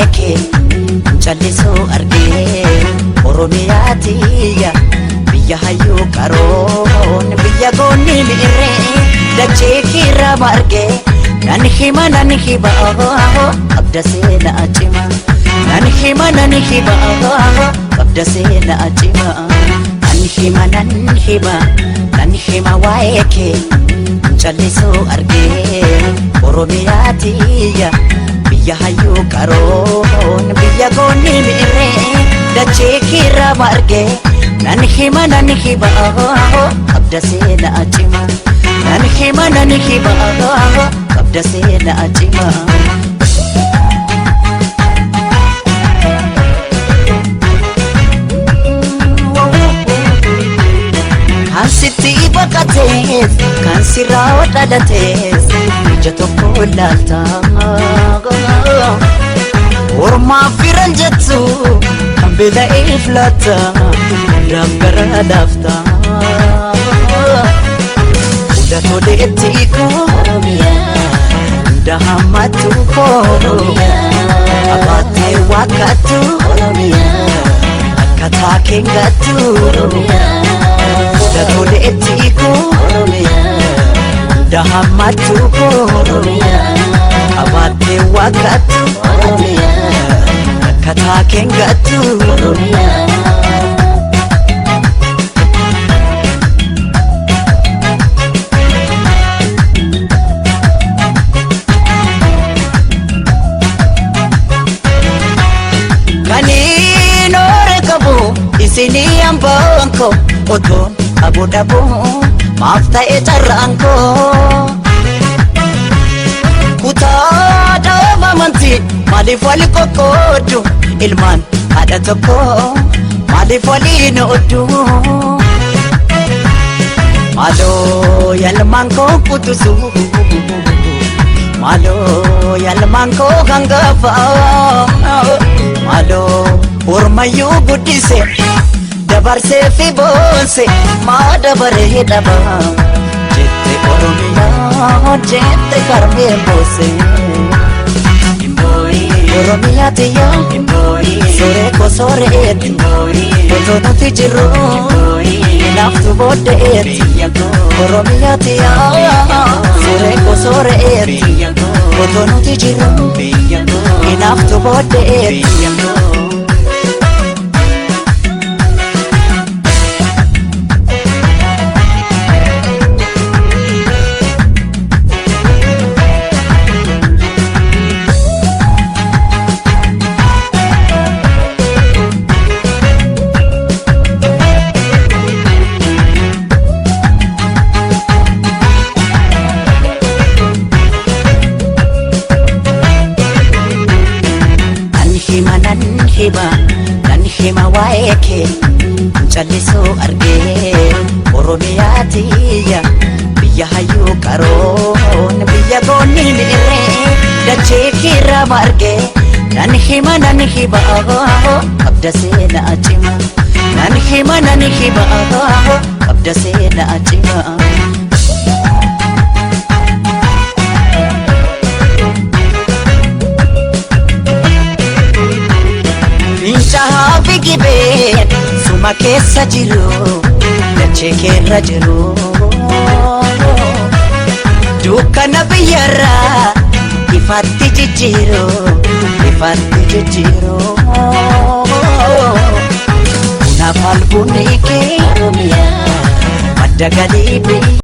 waa'ee kee callisuu argee. Oromiyaa tiyya, biyya hayyuu qaroon, biyya goonni mi'irree, dachee kiirraa margee. Nan hima, nan hima, qabda seenaa cima. Nan hima, nan hima, qabda seenaa cima. Nan hima, nan hima, nan hima waa'ee kee callisuu argee. Oromiyaa tiyya, biyya hayyuu qaroon, biyya goonni mi'irree, dachee kiirraa margee. Nan hima, nan hima, qabda seenaa cima. Nan hima, nan hima, qabda seenaa cima. Kan sitti baqatees, kan sirraa dhalatees, ija tokko ilaalta. Ormaaf firan jettu, kan beela'eef laatta, hundaaf gara laafta. Hunda toleetti koo, hunda hammattu koo, qabaattee waakkattu, akka taakeen gattu. Hunda toleetti koo, hunda hammattu koo, qabaattee waakkattu, akka taakeen gattu. Kaniin oore qabu isinii hambaan koo, otoon qabu dhabu maaf ta'e carraan koo. Kutaa dhaaba amantii maaliif wali qoqqooddu? Ilmaan haadha tokko maaliif waliin ooddu? Maaloo yalmaan koo qutusu, maaloo yalmaan koo hangafa, maaloo ormayyuu guddise dabarsee fi boonse, maa dabaree dhaba jette Oromiyaa, jette karmee boose. Oromiyaa tiyya, sooree koo sooreetti, otoo nuti jirru naaftu booddeetti. Oromiyaa tiyya, sooree koo sooreetti, otoo nuti jirru naaftu booddeetti. Nan hima, nan hima, nan hima waa'ee kee callisuu argee. Oromiyaa tiyya, biyya hayyuu qaroon, biyya goonni mi'irree, dachee kiirraa margee. Nan hima, nan hima, qabda seenaa cima. Nan hima, nan hima, qabda seenaa cima. Fincaa'aa fi gibeen suma keessa jiru, dachee keerra jiru. Dukkana biyyarraa ifatti jijjiiru, ifatti jijjiiru. Kanaaf albuunni kee madda galii biyya.